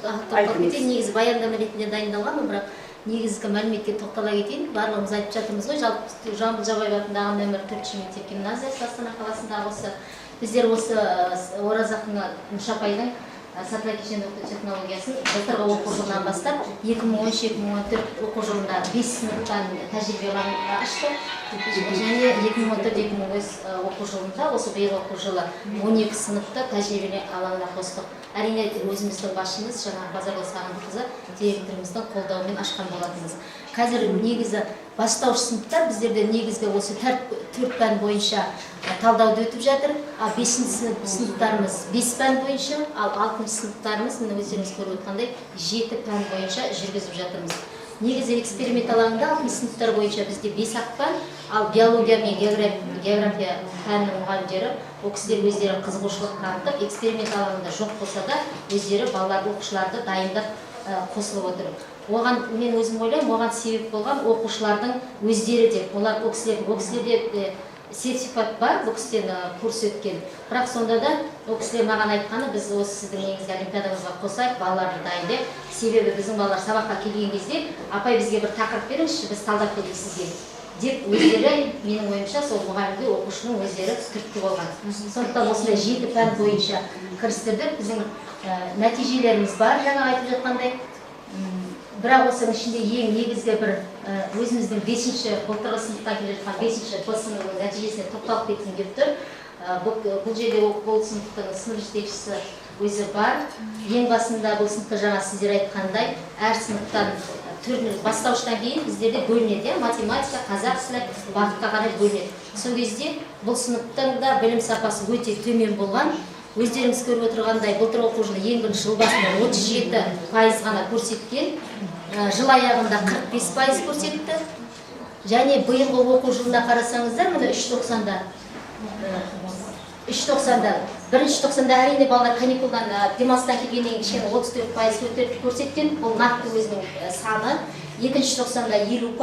Тоқталып кетейін. Негізі баяндама ретінде дайындалғанмын, бірақ негізгі мәліметке тоқтала кетейін. Барлығымыз айтып жатырмыз ғой, жалпы Жамбыл Жабаев атындағы нөмір 4-ші мектеп гимназиясы Астана қаласындағы осы біздер осы Оразақова Нұршапайдың сатылай кешенді оқыту технологиясын былтырғы оқу жылынан бастап 2013-2014 оқу жылында бес сыныптан тәжірибе алаңын аштық және 2014-2015 оқу жылында, осы биылғы оқу жылы 12 сыныпты тәжірибе алаңына қостық. Әрине, өзіміздің басшымыз, жаңағы Базарғұл Сағындыққызы директорымыздың қолдауымен ашқан болатынбыз. Қазір негізі бастауыш сыныптар біздерде негізгі осы төрт пән бойынша талдауды өтіп жатыр, ал бесінші сыныптарымыз бес пән бойынша, ал алтыншы сыныптарымыз, міне, өздеріңіз көріп отырғандай, жеті пән бойынша жүргізіп жатырмыз. Негізі эксперимент алаңында алтыншы сыныптар бойынша бізде бес ақ пән, ал биология мен география пәнінің мұғалімдері, ол кісілер өздері қызығушылық танытып, эксперимент алаңында жоқ болса да, өздері балалар, оқушыларды дайындап, қосылып отыр. Оған мен өзім ойлаймын, оған себеп болған оқушылардың өздері де, олар ол кісілерде де сертификат бар, бұл кісіден курс өткен, бірақ сонда да ол кісілер маған айтқаны: «Біз осы сіздің негізгі олимпиадаңызға қосайық, балаларды дайындайық, себебі біздің балалар сабаққа келген кезде: "Апай, бізге бір тақырып беріңізші, біз талдап берейік сізге", – деп өздері. Менің ойымша, сол мұғалімге оқушының өздері түрткі болған. Сондықтан осындай жеті пән бойынша кірістірдік. Біздің нәтижелеріміз бар, жаңа айтып жатқандай. Бірақ осының ішінде ең негізгі бір өзіміздің бесінші, былтырғы сыныптан келе жатқан бесінші Б сыныбының нәтижесіне тоқталып кеткім келіп тұр. Бұл жерде бұл сыныптың сынып жетекшісі өзі бар. Ең басында бұл сыныпта, жаңа сіздер айтқандай, әр сыныптан түрлі, бастауыштан кейін біздерде бөлінеді, иә, математика, қазақ тілі бағытқа қарай бөлінеді. Сол кезде бұл сыныптың да білім сапасы өте төмен болған. Өздеріңіз көріп отырғандай, былтыр оқу жылы ең бірінші жыл басында 37% ғана көрсеткен, жыл аяғында 45% көрсетті. Және биылғы оқу жылына қарасаңыздар, міне, үш тоқсанда, үш тоқсанда, бірінші тоқсанда, әрине, балалар каникулдан, демалыстан келгеннен кейін кішкене 34% көрсеткен, бұл нақты өзінің саны. Екінші тоқсанда 50%,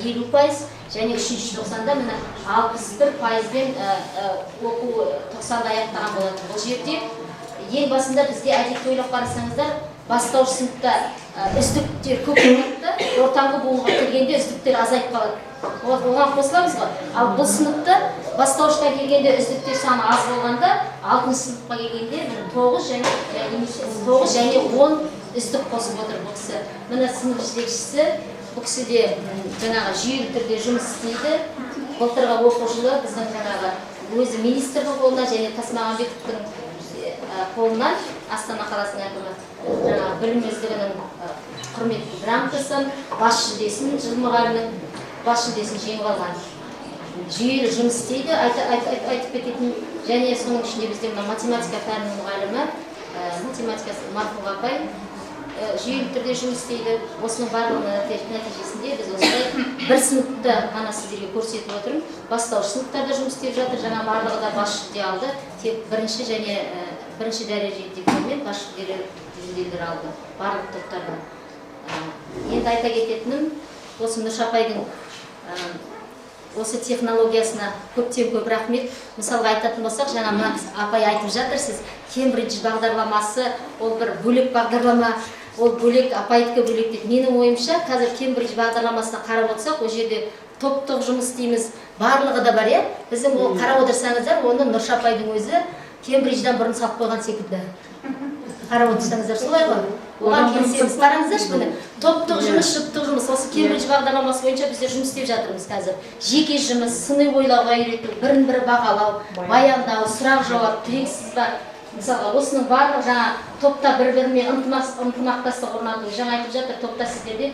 50% және үшінші тоқсанда, міне, 61%-бен оқу тоқсанды аяқтаған болатын. Бұл жерде ең басында бізде әдетте, ойлап қарасаңыздар, бастауыш сыныпта үздіктер көп болады да, ортаңғы буынға келгенде үздіктер азайып қалады. Оған қосыламыз ғой. Ал бұл сыныпта бастауышқа келгенде үздіктер саны аз болғанда, алтыншы сыныпқа келгенде, міне, тоғыз және немесе тоғыз және 10 үздік қосып отыр бұл кісі. Міне, сынып жетекшісі, бұл кісі де жаңағы жүйелі түрде жұмыс істейді. Былтырғы оқу жылы біздің жаңағы өзі министрдің қолынан және Тасмағамбетовтің қолынан, Астана қаласының әкімі, жаңағы білім үздігінің құрмет грамотасын, бас жүлдесін, жыл мұғалімінің бас жүлдесін жеңіп алған. Жүйелі жұмыс істейді. Айтып кететін және соның ішінде бізде мына математика пәнінің мұғалімі, математика Марфуға апай жүйелі түрде жұмыс істейді. Осының барлығының нәтижесінде біз осындай бір сыныпты ғана сіздерге көрсетіп отырмын. Бастауыш сыныптарда жұмыс істеп жатыр. Жаңа барлығы да бас жүлде алды, тек бірінші және бірінші дәрежелі дипломмен бас жүлделер алды барлық топтардан. Енді айта кететінім, осы Нұрша апайдың осы технологиясына көптен көп рахмет. Мысалға айтатын болсақ, жаңа мына апай айтып жатыр, сіз Кембридж бағдарламасы ол бір бөлек бағдарлама, ол бөлек, апайдікі бөлек дейді. Менің ойымша, қазір Кембридж бағдарламасына қарап отырсақ, ол жерде топтық жұмыс істейміз, барлығы да бар, иә. Біздің ол, қарап отырсаңыздар, оны Нұрша апайдың өзі Кембридждан бұрын салып қойған секілді. Қарап отырсаңыздар, солай ғой, оған келісеміз. Қараңыздаршы, міне, топтық жұмыс, жұптық жұмыс, осы Кембридж бағдарламасы бойынша біздер жұмыс істеп жатырмыз қазір. Жеке жұмыс, сыни ойлауға үйрету, бірін бірі бағалау, баяндау, сұрақ жауап, тірек сызба, мысалға, осының барлығы жаңа топта бір бірімен ынтымақтастық орнату. Жаңа айтып жатыр, топта сіздерде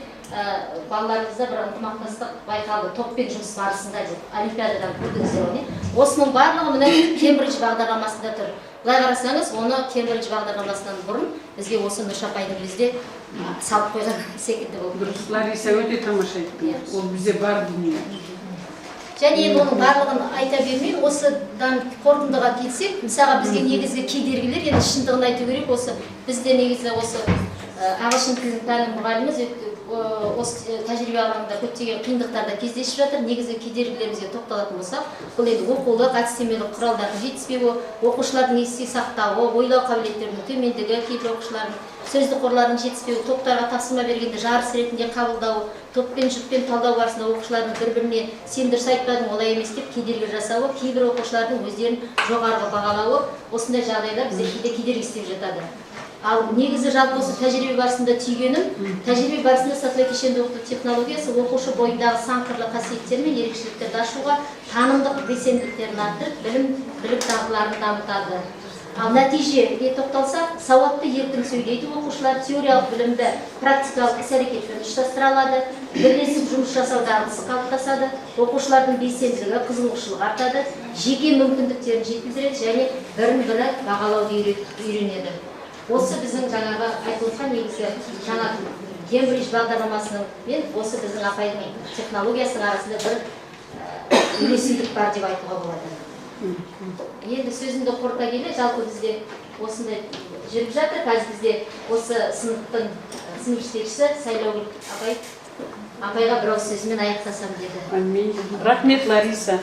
балаларыңызда бір ынтымақтастық байқалды топпен жұмыс барысында деп, олимпиададан көрдіңіздер ғой, не? Осының барлығы, міне, Кембридж бағдарламасында тұр. Былай қарасаңыз, оны Кембридж бағдарламасынан бұрын бізге осы Нұрша апайдың өзі де салып қойған секілді болып. Дұрыс, Лариса, өте тамаша айттың. Ол бізде бар дүние. Және енді оның барлығын айта бермей, осыдан қорытындыға келсек, мысалға, бізге негізгі кедергілер, енді шындығын айту керек, осы бізде негізі осы ағылшын тілінің пәні мұғаліміміз Осы тәжірибе алаңында көптеген қиындықтар да кездесіп жатыр. Негізгі кедергілерімізге тоқталатын болсақ, бұл енді оқулық, әдістемелік құралдардың жетіспеуі, оқушылардың есте сақтауы, ойлау қабілеттерінің төмендігі, кейбір оқушылардың сөздік қорларының жетіспеуі, топтарға тапсырма бергенде жарыс ретінде қабылдау, топпен, жұппен талдау барысында оқушылардың бір біріне «сен дұрыс айтпадың, олай емес» деп кедергі жасауы, кейбір оқушылардың өздерін жоғарғы бағалауы, осындай жағдайлар бізде кейде кедергі істеп жатады. Ал негізі, жалпы осы тәжірибе барысында түйгенім: тәжірибе барысында сатылай кешенді оқыту технологиясы оқушы бойындағы сан қырлы қасиеттер мен ерекшеліктерді ашуға, танымдық белсенділіктерін арттырып, білім, білік дағдыларын дамытады. Ал нәтижеге тоқталсақ, сауатты, еркін сөйлейді оқушылар, теориялық білімді практикалық іс әрекетпен ұштастыра алады, бірлесіп жұмыс жасау дағдысы қалыптасады, оқушылардың белсенділігі, қызығушылығы артады, жеке мүмкіндіктерін жетілдіреді және бірін бірі бағалауды үйренеді. Осы біздің жаңағы айтып отқан негізгі жаңа Кембридж бағдарламасының мен осы біздің апайдың технологиясының арасында бір үйлесімдік бар деп айтуға болады. Енді сөзімді қорыта келе, жалпы бізде осындай жүріп жатыр. Қазір бізде осы сыныптың сынып жетекшісі Сайлаугүл апай, апайға бір ауыз сөзімен аяқтасам деді. Аминь. Рахмет, Лариса.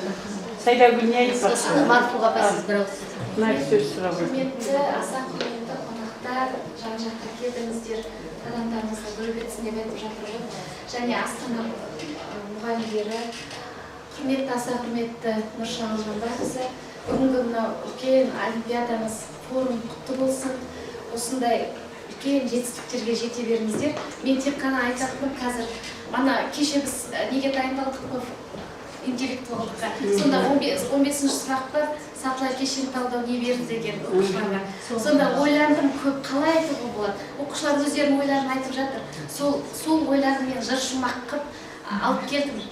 Сайлаугүл не айтпақшы? Сосын Марфуға апай, сіз бір ауыз сөз. Мына сөз сұрап отыр. Құрметті, аса құрметті қонақтар, жан жаққа келдіңіздер, қадамдарыңызға гүл бітсін деп айтып жатыр ғой. Және Астана мұғалімдері, құрметті, аса құрметті Нұрша Алжанбайқызы, бүгінгі мынау үлкен олимпиадамыз, форум құтты болсын! Осындай үлкен жетістіктерге жете беріңіздер. Мен тек қана айтатыным, қазір мана кеше біз неге дайындалдық қой, интеллектуалдыққа. Сонда 15-ші сұрақ бар: сатылай кешенді талдау не берді деген оқушыларға. Сонда ойландым көп, қалай айтуға болады. Оқушылар өздерінің ойларын айтып жатыр. Сол ойларын мен жыр шумақ қылып алып келдім.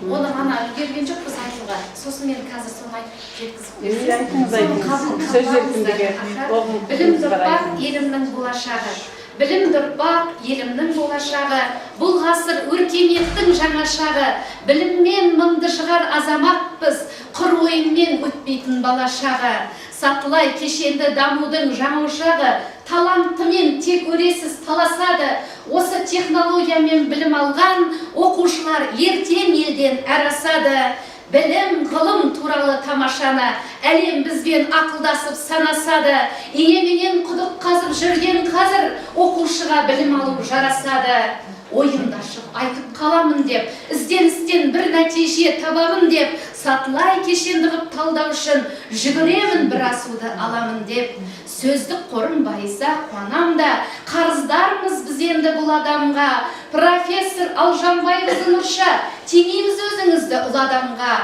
Оны ана үлгерген жоқпыз айтуға. Сосын мен қазір соны айтып жеткізіп Енді айтыңыз, соны айтыңыз. қабыл Сөз қабылдаңыздар. еркіндігі. Аха. Оғын Білімді бар, ұрпақ айтыңыз. елімнің болашағы. Білімді ұрпақ елімнің болашағы. Бұл ғасыр өркениеттің жаңа шағы. Біліммен мыңды шығар азаматпыз, құр ойынмен өтпейтін бала шаға. Сатылай кешенді дамудың жаңа ошағы, талантымен тек өресіз таласады. Осы технологиямен білім алған оқушылар ертең елден әр асады. Білім, ғылым туралы тамашаны әлем бізбен ақылдасып санасады. Инеменен құдық қазып жүрген қазір оқушыға білім алу жарасады. Ойымды ашып айтып қаламын деп, ізденістен бір нәтиже табамын деп, сатылай кешенді ғып талдау үшін жүгіремін бір асуды аламын деп. Сөздік қорым байыса қуанам да, қарыздармыз біз енді бұл адамға. Профессор Алжанбайқызы Нұрша, теңейміз өзіңізді ұлы адамға.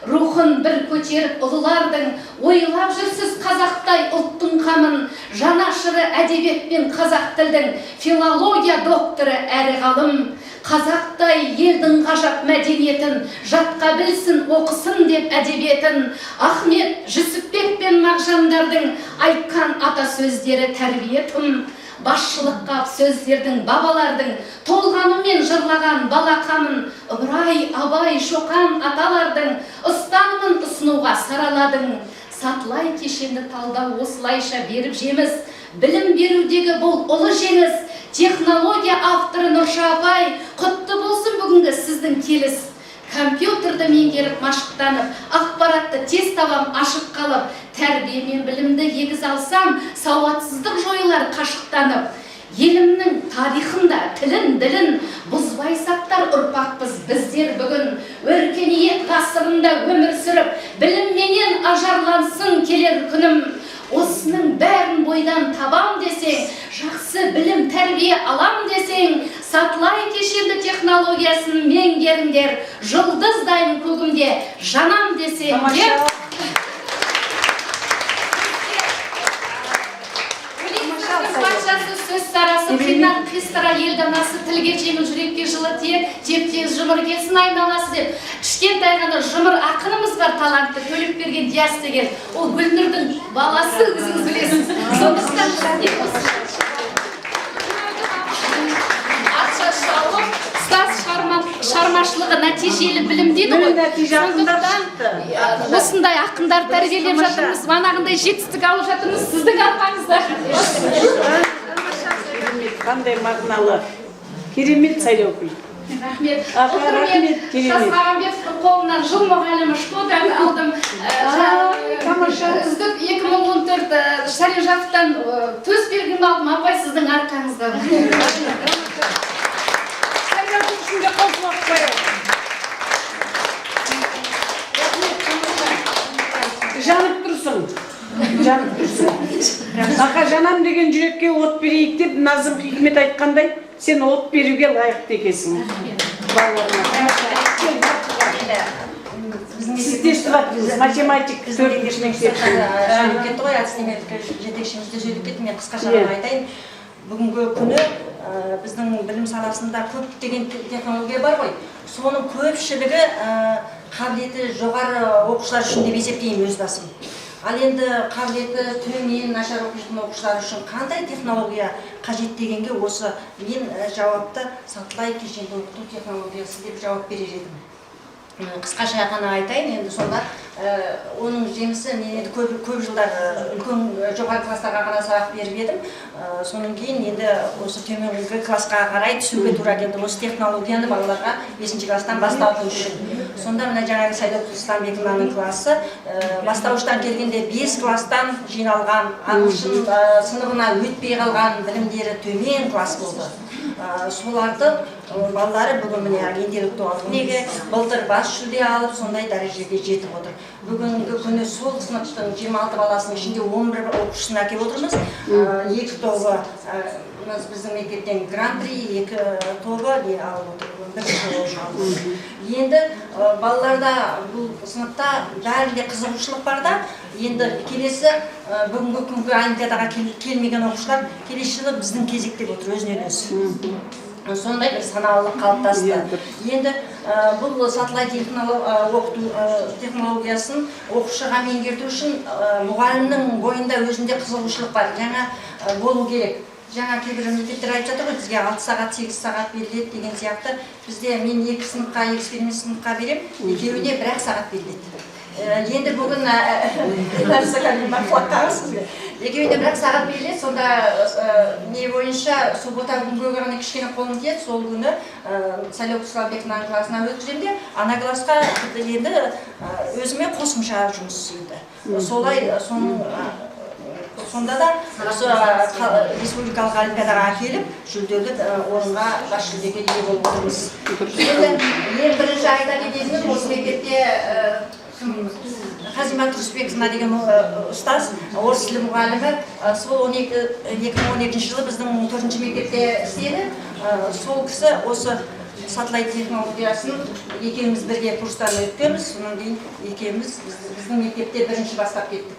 Рухын бір көтеріп ұлылардың, ойлап жүрсіз қазақтай ұлттың қамын. Жанашыры әдебиет пен қазақ тілдің, филология докторы әрі ғалым. Қазақтай елдің ғажап мәдениетін жатқа білсін, оқысын деп әдебиетін. Ахмет, Жүсіпбек пен Мағжандардың айтқан ата сөздері тәрбие тым. Басшылыққа сөздердің бабалардың толғанымен жырлаған бала қамын. Ыбырай, Абай, Шоқан аталардың ұстанымын ұсынуға сараладың. Сатылай кешенді талдау осылайша беріп жеміс, білім берудегі бұл ұлы жеңіс. Технология авторы Нұрша апай, құтты болсын бүгінгі сіздің келіс. Компьютерді меңгеріп, машықтанып, ақпаратты тез табам ашық қалып. Тәрбие мен білімді егіз алсам, сауатсыздық жойылар қашықтанып. Елімнің тарихын да, тілін, ділін бұзбай сақтар ұрпақпыз біздер бүгін. Өркениет ғасырында өмір сүріп, білімменен ажарлансын келер күнім. Осының бәрін бойдан табам десең, жақсы білім, тәрбие алам десең, сатылай кешенді технологиясын меңгеріңдер. Жұлдыздаймын көгімде жанам десең Тамаша. деп. Өлең патшасы, сөз сарасы, қиыннан қистыра ел данасы, тілге жеңіл, жүрекке жылы тиер, теп тез жұмыр келсін айналасы деп. Кішкентай ғана жұмыр ақынымыз бар, талантты, Төлепберген Диас деген. Ол Гүлнұрдың баласы, өзіңіз білесіз. Сондықтан атша шауып, ұстаз шығармашылығы нәтижелі білім дейді ғой. Міне, нәтиже, ақындар Сондықтан шықты. Осындай ақындар тәрбиелеп Тамаша. жатырмыз, манағындай жетістік алып жатырмыз сіздің арқаңызда. Қандай мағыналы. Керемет, Сайлаукүл. Рахмет. Аха, Былтыр мен рахмет, керемет. Тасмағамбетовтің қолынан «Жыл мұғалімі» Шкоданы алдым. Тамаша. Үздік 2014 Шарижатовтан төс белгімді алдым. Апай, сіздің арқаңызда. Сайлаукүл үшін де қол соғып қояйық. Рахмет, тамаша. Жанып тұрсың. Жанып тұрсың. Ақа, жанам деген жүрекке от берейік деп Назым Хикмет айтқандай, сен от беруге лайықты екенсің. Балаларыңа. Сіз де естіп жатырсыз, математик төртінші мектептің. Сөйлеп кетті ғой, әдістемелік жетекшіміз де сөйлеп кетті, мен қысқаша ғана айтайын. Бүгінгі күні біздің білім саласында көптеген технология бар ғой, соның көпшілігі қабілеті жоғары оқушылар үшін деп есептеймін өз басым. Ал енді қабілеті төмен, нашар оқитын оқушылар үшін қандай технология қажет дегенге осы мен жауапты сатылай кешенді оқыту технологиясы деп жауап берер едім. Қысқаша ғана айтайын енді. Сонда оның жемісі, мен енді көп, көп жылдар үлкен, жоғары класстарға ғана сабақ беріп едім. Содан кейін енді осы төменгі классқа қарай түсуге тура келді, осы технологияны балаларға бесінші класстан бастату үшін. Сонда мына жаңағы Сайлау Исламбековнаның классы бастауыштан келгенде бес класстан жиналған, ағылшын сыныбына өтпей қалған, білімдері төмен класс болды. Соларды балалары бүгін міне интеллектуалдық неге былтыр бас жүлде алып, сондай дәрежеге жетіп отыр. Бүгінгі күні сол сыныптың 26 баласының ішінде 11 оқушысын әкеліп отырмыз. Екі тобы мына біздің мектептен гран-при, екі тобы не алып отыр, бірінші орын алып отыр. Енді балаларда, бұл сыныпта бәрінде қызығушылық бар да. Енді келесі бүгінгі күнгі олимпиадаға келмеген оқушылар келесі жылы біздің кезек деп отыр өзінен өзі. Сондай бір саналылық қалыптасты. Енді бұл сатылай оқыту технологиясын оқушыға меңгерту үшін мұғалімнің бойында өзінде қызығушылық бар жаңа болу керек. Жаңа кейбір мектептер айтып жатыр ғой, бізге 6 сағат, 8 сағат беріледі деген сияқты. Бізде мен екі сыныпқа, эксперимент сыныпқа беремін, екеуіне бір ақ сағат беріледі. Енді бүгін Лариса Каримовна, құлақ қағыңыз, екеуіне бір ақ сағат беріледі. Сонда не бойынша суббота күнгі ғана кішкене қолым тиеді. Сол күні Сайлау Исламбековнаның классына өткіземін де, ана классқа енді өзіме қосымша жұмыс енді солай. Соның сонда да осы республикалық олимпиадаға әкеліп, жүлделі орынға, бас жүлдеге ие болып отырмыз. Енді ең бірінші айта кететінім, осы мектепте кім, Хазима Тұрысбековна деген ұстаз, орыс тілі мұғалімі, сол 2012 жылы біздің төртінші мектепте істеді. Сол кісі осы сатылай технологиясын екеуміз бірге курстан өткенбіз. Содан кейін екеуміз біздің мектепте бірінші бастап кеттік.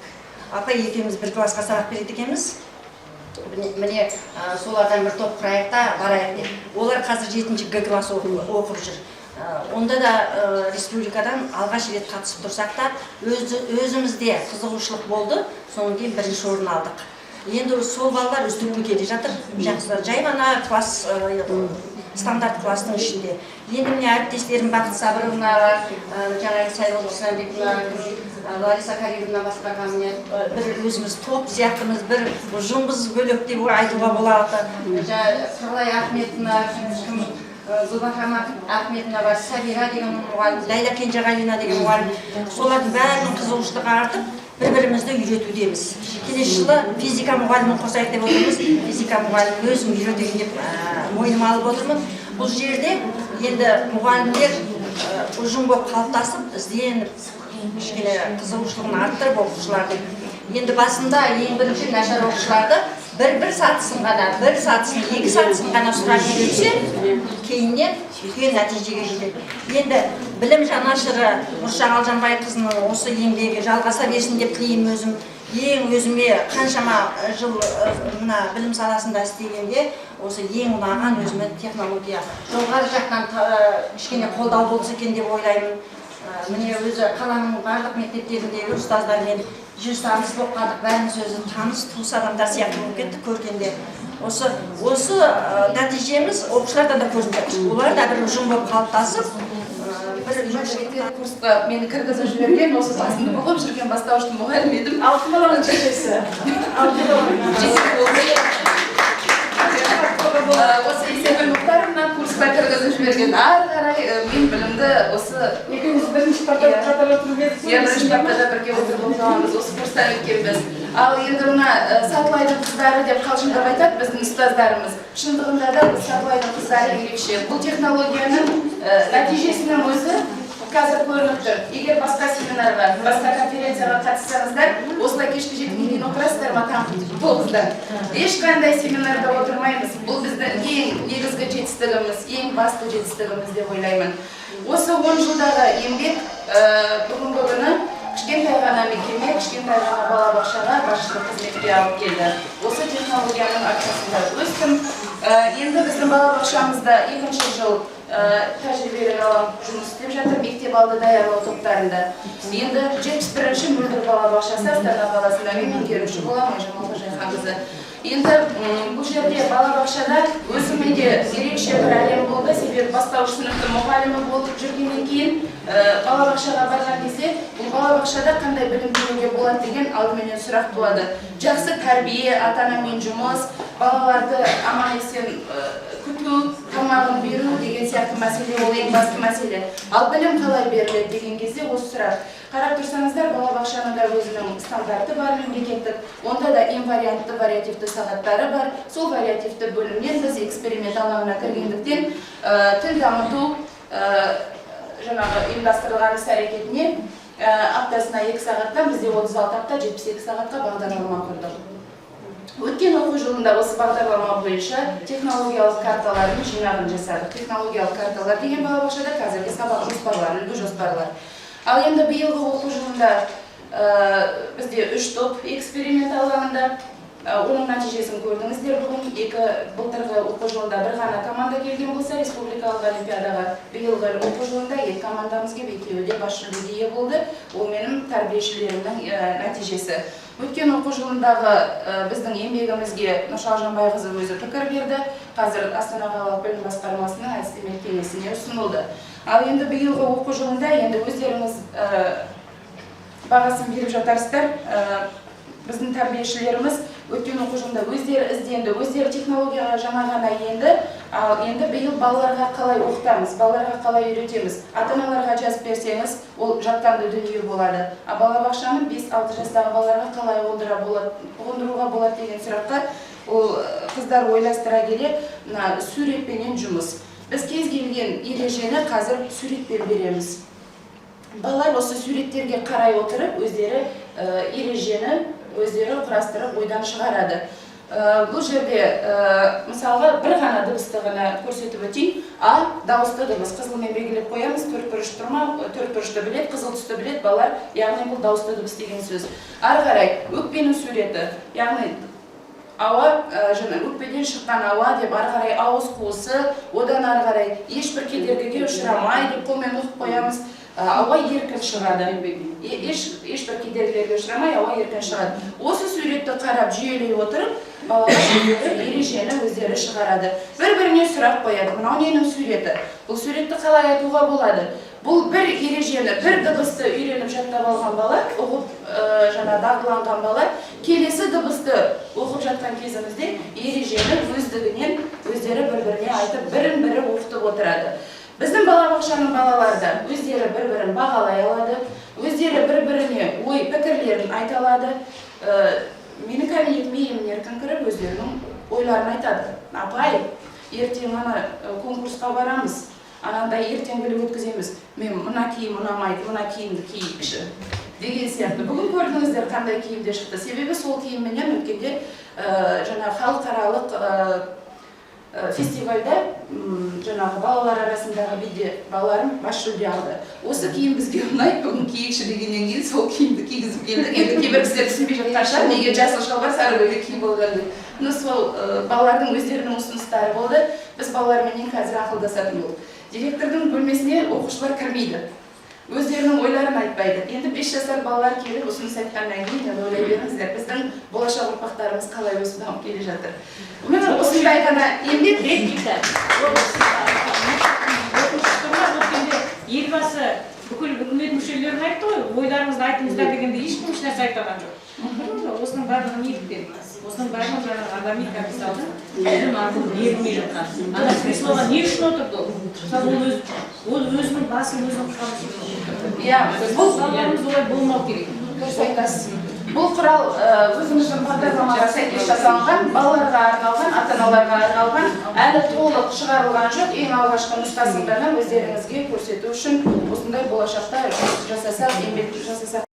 Апай екеуміз бір классқа сабақ береді екенбіз, міне, солардан бір топ құрайық та барайық деп. Олар қазір жетінші Г класс оқып жүр. Онда да республикадан алғаш рет қатысып тұрсақ та, өзімізде қызығушылық болды, содан кейін бірінші орын алдық. Енді сол балалар үздікке келе жатыр, жақсы, жай ғана класс, стандарт класстың ішінде. Енді міне, әріптестерім Бақыт Сабыровна бар, жаңағы Сайлау Исламбековна, Лариса Каримовна басқарған, міне, бір өзіміз топ сияқтымыз, бір ұжымбыз бөлек деп айтуға болады. Жаңа Құралай Ахметовна, кім, Гүлбахрам Ахметовна бар, Сабира деген мұғалім, Ләйла Кенжеғалина деген мұғалім, солардың бәрінің қызығушылығы артып, бір бірімізді үйретудеміз. Келесі жылы физика мұғалімін қосайық деп отырмыз. Физика мұғалімін өзім үйретейін деп мойныма алып отырмын. Бұл жерде енді мұғалімдер ұжым болып қалыптасып, ізденіп, кішкене қызығушылығын арттырып оқушылардың, енді басында ең бірінші нашар оқушыларды бір сатысын ғана, бір сатысын, екі сатысын ғана сұрап үйретсе, кейіннен үлкен нәтижеге жетеді. Енді білім жанашыры Нұршақ Алжанбайқызының осы еңбегі жалғаса берсін деп тілеймін өзім. Ең өзіме қаншама жыл мына білім саласында істегенде, осы ең ұнаған өзіме технология. Жоғары жақтан кішкене қолдау болса екен деп ойлаймын. Міне, өзі қаланың барлық мектептеріндегі ұстаздармен жүз таныс болып қалдық, бәріміз өзі таныс туыс адамдар сияқты болып кеттік көргенде. Осы нәтижеміз оқушылардан да көрініп жатыр, олар да бір ұжым болып қалыптасып, бір Мектеп курсқа мені кіргізіп жіберген, осы басында оқып жүрген бастауыштың мұғалімі едім. Алты баланың шешесі. Алты баланың. Жеті болды. Осы Есенгүл Мұхтаровна. Өткізіп жіберген. Ары қарай мен білімді осы Екеуміз бірінші партада қатар отырып едік. Иә, бірінші партада бірге отырып оқығанбыз, осы курстан өткенбіз. Ал енді мына Сатылайдың қыздары деп қалжыңдап айтады біздің ұстаздарымыз. Шындығында да біз, Сатылайдың қыздары, ерекше. Бұл технологияның нәтижесінің өзі қазір көрініп тұр. Егер басқа семинарға, басқа конференцияға қатыссаңыздар, осылай кешкі 7-ге дейін отырасыздар ма, таңғы 9-да? Ешқандай семинарда отырмаймыз. Бұл біздің ең негізгі жетістігіміз, ең басты жетістігіміз деп ойлаймын. Осы 10 жылдағы еңбек бүгінгі күні кішкентай ғана мекеме, кішкентай ғана балабақшаға басшылық қызметке алып келді. Осы технологияның арқасында өстім. Енді біздің балабақшамызда екінші жыл тәжірибелік алаң жұмыс істеп жатыр мектеп алды даярлау топтарында. Енді 71-ші Мөлдір балабақшасы, Астана қаласында, мен меңгеруші боламын, Айжамал Қожайханқызы. Енді бұл жерде, балабақшада өзіме де ерекше бір әлем болды, себебі бастауыш сыныптың мұғалімі болып жүргеннен кейін балабақшаға барған кезде, бұл балабақшада қандай білім беруге болады деген алдыменен сұрақ туады. Жақсы тәрбие, ата анамен жұмыс, балаларды аман есен күту, тамағын беру деген сияқты мәселе, ол ең басты мәселе. Ал білім қалай беріледі деген кезде осы сұрақ. Қарап тұрсаңыздар, балабақшаның да өзінің стандарты бар мемлекеттік, онда да инвариантты, вариативті сағаттары бар. Сол вариативті бөлімнен біз эксперимент алаңына кіргендіктен, тіл дамыту жаңағы ұйымдастырылған іс әрекетіне аптасына 2 сағаттан бізде 36 апта, 72 сағатқа бағдарлама құрдық. Өткен оқу жылында осы бағдарлама бойынша технологиялық карталардың жинағын жасадық. Технологиялық карталар деген балабақшада қазіргі сабақ жоспарлары, үлгі жоспарлар. Ал енді биылғы оқу жылында бізде үш топ эксперимент алаңында. Оның нәтижесін көрдіңіздер бүгін. Екі былтырғы оқу жылында бір ғана команда келген болса республикалық олимпиадаға, биылғы оқу жылында екі командамыз келіп, екеуі де бас жүлдеге ие болды. Ол менің тәрбиешілерімнің нәтижесі. Өткен оқу жылындағы біздің еңбегімізге Нұршал Жанбайқызы өзі пікір берді. Қазір Астана қалалық білім басқармасының әдістемелік кеңесіне ұсынылды. Ал енді биылғы оқу жылында енді өздеріңіз бағасын беріп жатарсыздар. Біздің тәрбиешілеріміз өткен оқу жылында өздері ізденді, өздері технологияға жаңа ғана енді. Ал енді биыл балаларға қалай оқытамыз, балаларға қалай үйретеміз? Ата аналарға жазып берсеңіз, ол жаттанды дүние болады. А балабақшаны 5-6 жастағы балаларға қалай қондыруға болады деген сұраққа ол қыздар ойластыра келе, мына суретпенен жұмыс. Біз кез келген ережені қазір суретпен береміз. Балалар осы суреттерге қарай отырып, өздері ережені өздері құрастырып, ойдан шығарады. Бұл жерде мысалға бір ғана дыбысты ғана көрсетіп өтейін. А дауысты дыбыс, қызылмен белгілеп қоямыз, төрт бұрыш тұрма, төрт бұрышты біледі, қызыл түсті біледі балалар, яғни бұл дауысты дыбыс деген сөз. Ары қарай өкпенің суреті, яғни ауа, жаңа өкпеден шыққан ауа деп, ары қарай ауыз қуысы, одан ары қарай ешбір кедергіге ұшырамай деп қолмен оқып қоямыз. Ауа еркін шығады. Ешбір кедергілерге ұшырамай, ауа еркін шығады. Осы суретті қарап, жүйелей отырып, балалар өздері ережені өздері шығарады, бір біріне сұрақ қояды: мынау ненің суреті, бұл суретті қалай айтуға болады? Бұл бір ережені, бір дыбысты үйреніп, жаттап алған бала, ұғып, жаңа дағдыланған бала келесі дыбысты оқып жатқан кезімізде ережені өздігінен өздері бір біріне айтып, бірін бірі оқытып отырады. Біздің балабақшаның балалары да өздері бір бірін бағалай алады, өздері бір біріне ой пікірлерін айта алады. Менің кабинетіме емін еркін кіріп, өздерінің ойларын айтады: апай, ертең ана конкурсқа барамыз, анандай ертеңгілік өткіземіз, мен мына киім ұнамайды, мына киімді киейікші деген сияқты. Бүгін көрдіңіздер, қандай киімде шықты. Себебі сол киімменен өткенде жаңағы халықаралық фестивальда жаңағы балалар арасындағы биде балаларым бас жүлде алды. Осы киім бізге ұнайды, бүгін киейікші дегеннен кейін сол киімді кигізіп келдік. Енді кейбір кісілер түсінбей жатқан шығар, неге жасыл шалбар, сары көйлек киіп алған деп. Но сол балалардың өздерінің ұсыныстары болды. Біз балаларменен қазір ақылдасатын болдық. Директордың бөлмесіне оқушылар кірмейді, өздерінің ойларын айтпайды. Енді 5 жасар балалар келіп ұсыныс айтқаннан кейін, енді ойлай беріңіздер, біздің болашақ ұрпақтарымыз қалай өсіп, дамып келе жатыр. Міне, осындай ғана еңбек. Реплика. Өкінішті ма, өткенде Елбасы Бүкіл үкімет мүшелерін айтты ғой, ойларыңызды айтыңыздар дегенде ешкім ешнәрсе айта алған жоқ. Көрдіңіз бе? Осының барлығы неліктен? Осының барлығы жаңағы адами капиталдың білім арқылы берілмей жатқан. Ана креслоға не үшін отырды ол? Мысалы, ол өзінің басын өзінің қамы үшін отырды. Иә, Бұл балаларымыз олай болмау керек. Дұрыс айтасыз. Бұл құрал өзіміздің бағдарламаға сәйкес жасалынған, балаларға арналған, ата аналарға арналған, әлі толық шығарылған жоқ. Ең алғашқы нұсқасын ғана өздеріңізге көрсету үшін, осындай болашақта жұмыс жасасақ, еңбек жасасақ.